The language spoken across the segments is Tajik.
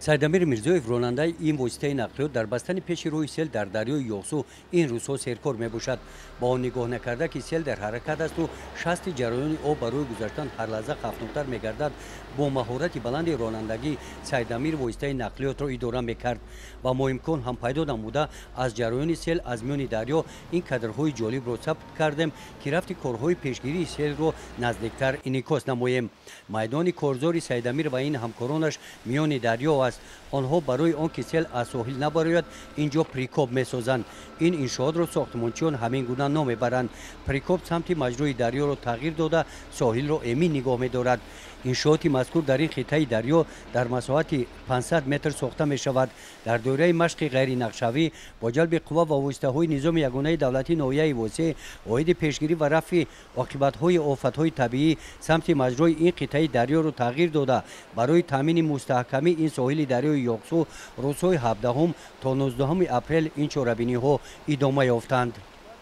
Сайдамир Мирзоев, ронандаи ин воситаи нақлиёт, дар бастани пеши роҳи сел дар дарёи Ёғсу ин рӯзҳо серкор мебошад. Ба он нигоҳ накарда, ки сел дар ҳаракат асту шасти ҷараёни об барои гузаштан ҳар лаҳза хавфноктар мегардад, бо маҳорати баланди ронандагӣ Сайдамир воситаи нақлиётро идора мекард ва мо имкон ҳам пайдо намуда, аз ҷараёни сел аз миёни дарё ин кадрҳои ҷолибро сабт кардем, ки рафти корҳои пешгирии селро наздиктар инъикос намоем. Майдони корзори Сайдамир ва ин ҳамкоронаш миёни дарё аст. Онҳо барои он ки сел аз соҳил набарояд, ин ҷо прикоп месозанд. Ин иншоотро сохтмончиён ҳамин гуна ном мебаранд. Прикоп самти маҷрои дарёро тағйир дода, соҳилро эмин нигоҳ медорад. Иншооти мазкур дар ин хиттаи дарё дар масоҳати 500 метр сохта мешавад. Дар доираи машқи ғайринақшавӣ бо ҷалби қувва ва воситаҳои низоми ягонаи давлатии ноҳияи Восеъ оиди пешгирӣ ва рафъи оқибатҳои офатҳои табиӣ самти маҷрои ин қитъаи дарёро тағйир дода, барои таъмини мустаҳкамии ин соҳили дарёи Ёғсу рӯзҳои 17 то 19 апрел ин чорабиниҳо идома ёфтанд.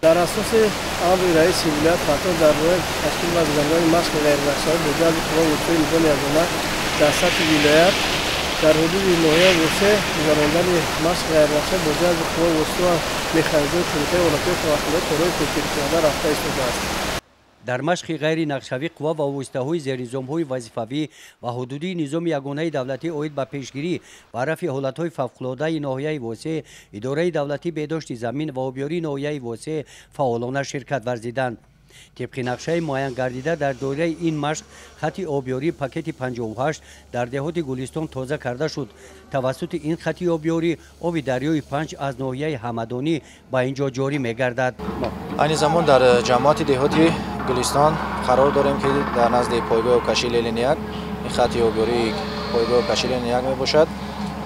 Дар асоси амри раиси вилоят Хатлон дар бораи ташкил ва гузаронидани машқи ғайринақшавӣ бо ҷалби қувва воситаҳои низоми ягона дар сатҳи вилоят дар ҳудуди ноҳияи Восеъ гузаронидани машқи ғайринақшавӣ бо ҷалби қувва восита ва механизмҳои Кумитаи ҳолатҳои фавқулода корҳои пешгирикунанда рафта истодааст. Дар машқи ғайринақшавӣ қувва ва воситаҳои зернизомҳои вазифавӣ ва ҳудудии низоми ягонаи давлатӣ оид ба пешгирӣ ва рафъи ҳолатҳои фавқулодаи ноҳияи Восеъ, идораи давлатии беҳдошти замин ва обёрии ноҳияи Восеъ фаъолона ширкат варзиданд. Тибқи нақшаи муайян гардида, дар доираи ин машқ хати обёрии пакети 58 дар деҳоти Гулистон тоза карда шуд. Тавассути ин хати обёрӣ оби дарёи Панҷ аз ноҳияи Ҳамадонӣ ба ин ҷо ҷорӣ мегардад. Айни замон дар ҷамоати деҳоти Гулистон қарор дорем, ки дар назди пойгоҳи обкашии Ленин 1, ин хати обёрии пойгоҳи обкашии Ленин 1 мебошад,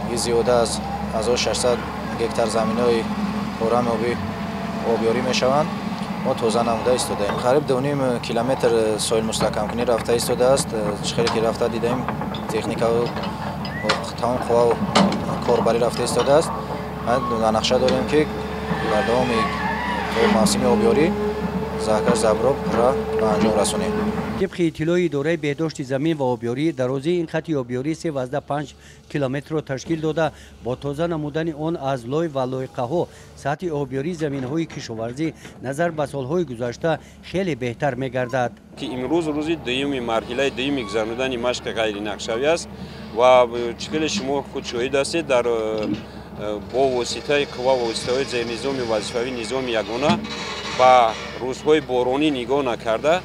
ки зиёда аз 1600 гектар заминҳои корами обӣ обёрӣ мешаванд. Мо тоза намуда истодаем. Қариб 2,5 километр соҳил мустаҳкамкунӣ рафта истодааст. Хеле ки рафта дидаем, техникаву тамом қувваву корбарӣ рафта истодааст. Дар нақша дорем, ки дар давоми то мавсими обёрӣ заҳкаш забрро пурра ба анҷом расонем. Тибқи иттилои идораи беҳдошти замин ва обёрӣ, дарозии ин хати обёрӣ 3,5 километрро ташкил дода, бо тоза намудани он аз лой ва лойқаҳо сатҳи обёрии заминҳои кишоварзӣ назар ба солҳои гузашта хеле беҳтар мегардад. Ки имрӯз рӯзи дуюми марҳилаи дуюми гузаронидани машқи ғайринақшавӣ аст ва чӣ хеле шумо худ шоҳид ҳастед, дар бо воситаи қувва ва воситаҳои зернизоми вазифавии низоми ягона ба рӯзҳои боронӣ нигоҳ накарда,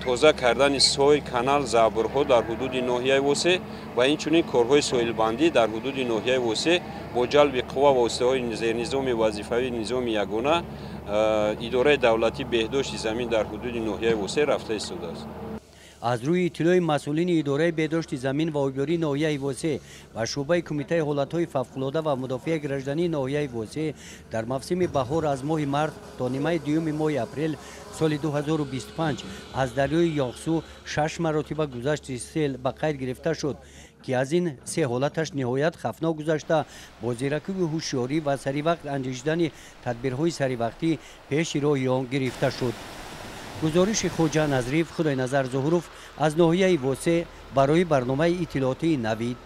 тоза кардани сой, канал, забрҳо дар ҳудуди ноҳияи Восеъ ва инчунин корҳои соҳилбандӣ дар ҳудуди ноҳияи Восеъ бо ҷалби қувва ва воситаҳои зернизоми вазифавии низоми ягона идораи давлатии беҳдошти замин дар ҳудуди ноҳияи Восеъ рафта истодааст. Аз рӯи иттилои масъулини идораи беҳдошти замин ва обёрии ноҳияи Восеъ ва шӯъбаи кумитаи ҳолатҳои фавқулода ва мудофиаи граждании ноҳияи Восеъ, дар мавсими баҳор аз моҳи март то нимаи дуюми моҳи апрел соли 2025 аз дарёи Ёғсу шаш маротиба гузашти сел ба қайд гирифта шуд, ки аз ин се ҳолаташ ниҳоят хавфнок гузашта, бо зиракиву ҳушёрӣ ва саривақт анҷишидани тадбирҳои саривақтӣ пеши роҳи он гирифта шуд. Гузориши Хоҷа Назриев, Худойназар Зуҳуров аз ноҳияи Восеъ барои барномаи иттилоотии Навид.